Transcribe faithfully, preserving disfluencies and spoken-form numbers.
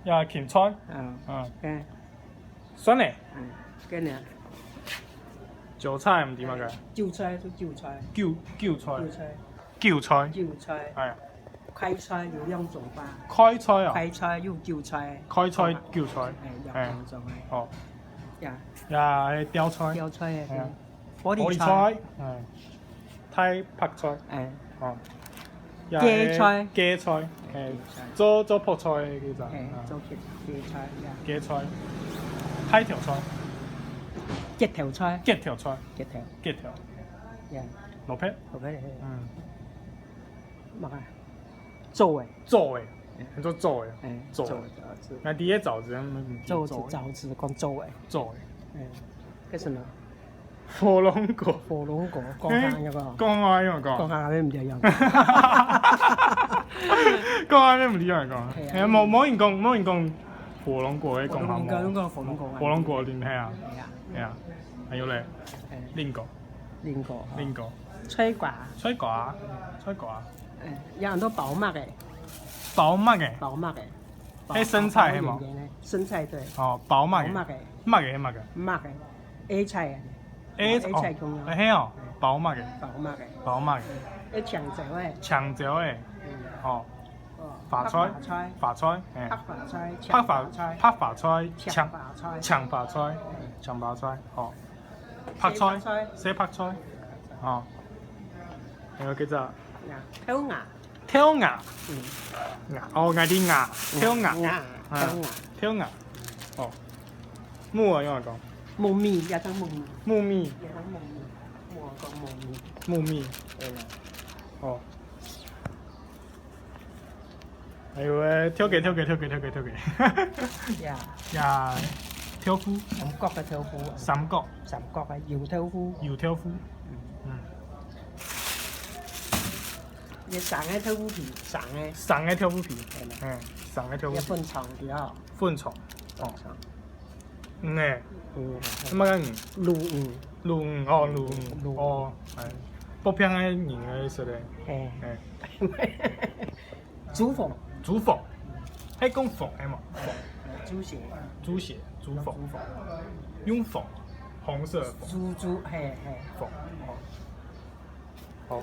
呀，芹菜。嗯。嗯。嗯。蒜呢？嗯，跟你啊。韭菜毋知麼个？韭菜，就韭菜。韭，韭菜。韭菜。韭菜。韭菜。哎。开菜有两种吧。开菜啊。开菜有韭菜。开菜韭菜。哎，两种哎。哦。呀。呀，哎，吊菜。吊菜哎，哎呀。对。玻璃菜。玻璃菜，哎。 大白菜。哎。哦。也係芥菜。芥菜，哎，芥菜。做，做泡菜个其實。哎，嗯。做芥，芥菜呀。芥菜。大條菜。結頭菜。結頭菜。結頭。結頭。呀。蘿蔔。蘿蔔，嘿。嗯。麼个？ 棗仔。棗仔，你做棗仔，哎，棗仔。棗仔，棗仔。那你个棗仔，嗯，棗仔，棗仔。棗仔，講棗仔。棗仔。哎，該什麼？火龍果。火龍果，講下那個。哎，講下那個。講下那個毋一樣。講下那個毋一樣講。係啊。哎，無，無人講，無人講火龍果，會講下無？火龍果，火龍果。火龍果，係啊。係啊。係啊。還有咧？哎。蘋果。蘋果。蘋果。菜瓜。菜瓜，菜瓜。 哎，有很多包麥个。包麥个？包麥个。係生菜係無？包，包圓圓个，生菜，對。哦，包麥个。包麥个。麥个係麼个？麥个。A菜啊。A，A菜共樣。哦，係哦，包麥个。包麥个。包麥个。哎，青椒个。青椒个。嗯。哦。哦，花菜。白花菜。花菜，哎。白花菜，白花，青花菜。白花菜，青，青花菜。青花菜，哎，青花菜，哦。 白菜，細白菜。細白菜。哦。還有幾隻？豆芽。豆芽。嗯。芽，哦，𠊎知芽，豆芽。芽，啊，豆芽。豆芽。哦。木耳用來講。木耳，也當木耳。木耳。也當木耳。木耳講木耳。木耳。對啦。哦。 哎喲喂，跳過，跳過，跳過，跳過，跳過。呀。呀，豆腐。三角个豆腐。三角。三角个油豆腐。油豆腐。嗯。嗯。這生个豆腐皮，生个。生个豆腐皮。係啦。嗯，生个豆腐皮。也粉腸，對啊。粉腸。哦。粉腸。 魚仔。嗯。麼个魚？鱸魚。鱸魚，哦，鱸魚。鱸魚。哦，哎，北平个人个意思咧。嘿。哎。豬紅。豬紅。係講紅係無？紅。豬血。豬血，豬紅。豬紅。用紅，紅色的紅。豬，豬，嘿，嘿。紅，哦。好。